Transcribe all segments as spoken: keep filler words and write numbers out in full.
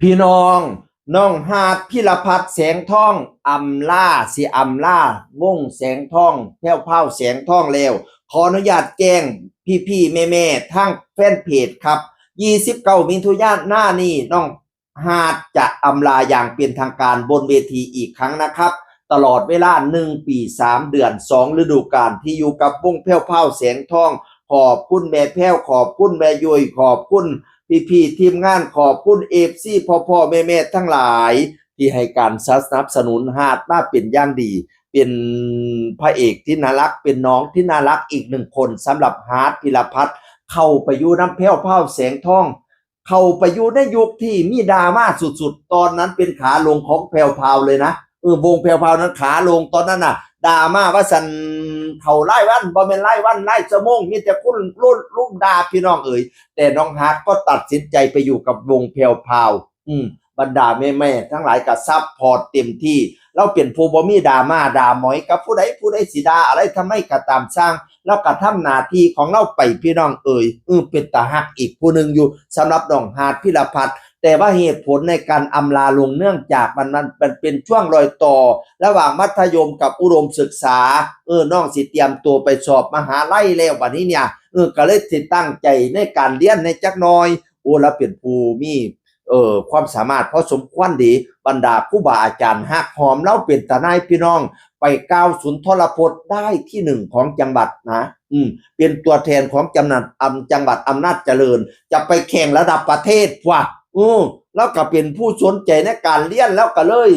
พี่น้อง น้องฮาด พิรพัฒน์ แสงทอง อำลา สิอำลาวงแสงทอง แพรวพราว แสงทองแล้ว ขออนุญาตแจ้งพี่ๆแม่ๆทางแฟนเพจครับ ยี่สิบเก้า มิถุนายนนี้ น้องฮาดจะอำลาอย่างเป็นทางการบนเวทีอีกครั้งนะครับ ตลอดเวลาหนึ่งปีสามเดือน สองฤดูกาลที่อยู่กับวงแพรวพราว แสงทอง ขอบคุณแม่แพรว ขอบคุณแม่ยุ้ย ขอบคุณพี่ๆทีมงาน ขอบคุณ เอฟซี พ่อๆแม่ๆทั้งหลาย ที่ให้การสนับสนุนฮาดมาเป็นอย่างดี เป็นพระเอกที่น่ารัก เป็นน้องที่น่ารักอีกหนึ่งคนสำหรับฮาด พิรพัฒน์ เข้าไปอยู่นำแพรวพราว แสงทอง เข้าไปอยู่ในยุคที่มีดราม่าสุดๆ ตอนนั้นเป็นขาลงของแพรวพราวเลยนะ เออ วงแพรวพราวนั้นขาลงตอนนั้นน่ะ ดราม่าว่าซั่น เข้ารายวัน บ่แม่นรายวัน รายชั่วโมง มีแต่คนลุมด่าพี่น้องเอ๋ย แต่น้องฮาดก็ตัดสินใจไปอยู่กับวงแพรวพราว อืม บรรดาแม่ๆทั้งหลายก็ซัพพอร์ตเต็มที่ ลาวเป็นผู้บ่มีดราม่าด่าหมอยกับผู้ใด ผู้ใดสิด่าอะไรทำไมก็ตามซ่าง ลาวก็ทำหน้าที่ของลาวไปพี่น้องเอ๋ย เออ เป็นตาฮักอีกผู้หนึ่งอยู่ สำหรับน้องฮาด พิรพัฒน์ แต่ว่าเหตุผลในการอำลาลงเนื่องจากมัน มัน มันเป็นช่วงรอยต่อระหว่างมัธยมกับอุดมศึกษา เออ น้องสิเตรียมตัวไปสอบมหาลัยแล้วบัดนี้เนี่ย เออ ก็เลยสิตั้งใจในการเรียนในจักหน่อย โอ้ ลาวเป็นผู้มี เอ่อ ความสามารถพอสมควรเด บรรดาครูบาอาจารย์ฮักหอมลาวเป็นตาหน่ายพี่น้อง ไปกล่าวสุนทรพจน์ได้ที่หนึ่งของจังหวัดนะ อืม เป็นตัวแทนของจังหวัด อำ จังหวัดอำนาจเจริญ จะไปแข่งระดับประเทศว่ะ อืม ลาวก็เป็นผู้สนใจในการเรียน ลาวก็เลย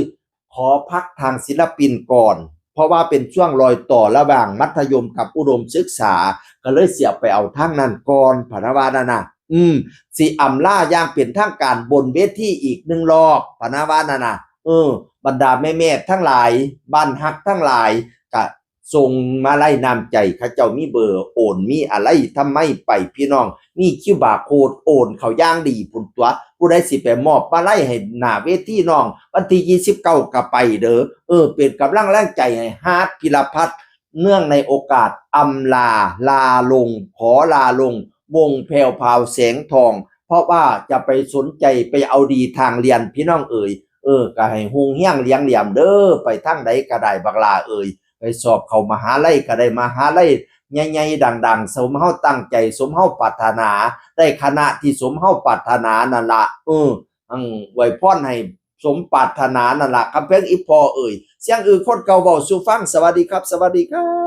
ขอพักทางศิลปินก่อน เพราะว่าเป็นช่วงรอยต่อระหว่างมัธยมกับอุดมศึกษา ก็เลยสิไปเอาทางนั้นก่อน พะนะว่านั่นน่ะ อืม สิอำลาอย่างเป็นทางการบนเวทีอีกหนึ่งรอบ พะนะว่านั่นน่ะ เออ บรรดาแม่ๆทั้งหลาย บ้านฮักทั้งหลาย ก็ส่งมาลัยน้ำใจ เขาเจ้ามีเบอร์โอน มีอะไรทำไมไปพี่น้อง มีคิวบาร์โค้ดโอนเข้าอย่างดีพุ้นตั๊ว ผู้ใดสิไปมอบมาลัยให้หน้าเวทีน้อง วันที่ยี่สิบเก้าก็ไปเด้อ เออ เป็นกำลังแรงใจให้ฮาด พิรพัฒน์ เนื่องในโอกาสอำลา ลาลง ขอลาลง วงแพรวพราว แสงทอง เพราะว่าจะไปสนใจไปเอาดีทางเรียนพี่น้องเอ๋ย เออ ก็ให้ฮุงเฮียงเลี้ยงเหลี่ยมเด้อ ไปทางใดก็ได้บักหล่าเอ๋ย ไปสอบเข้ามหาลัยก็ได้มหาลัยใหญ่ๆดังๆ สมเฮาตั้งใจ สมเฮาปรารถนา ได้คณะที่สมเฮาปรารถนานั่นละ เออ อังอวยพรให้สมปรารถนานั่นละ กำแพงอีพ่อเอ๋ย เสียงอือคนเก่าเว้าสู่ฟัง สวัสดีครับ สวัสดีครับ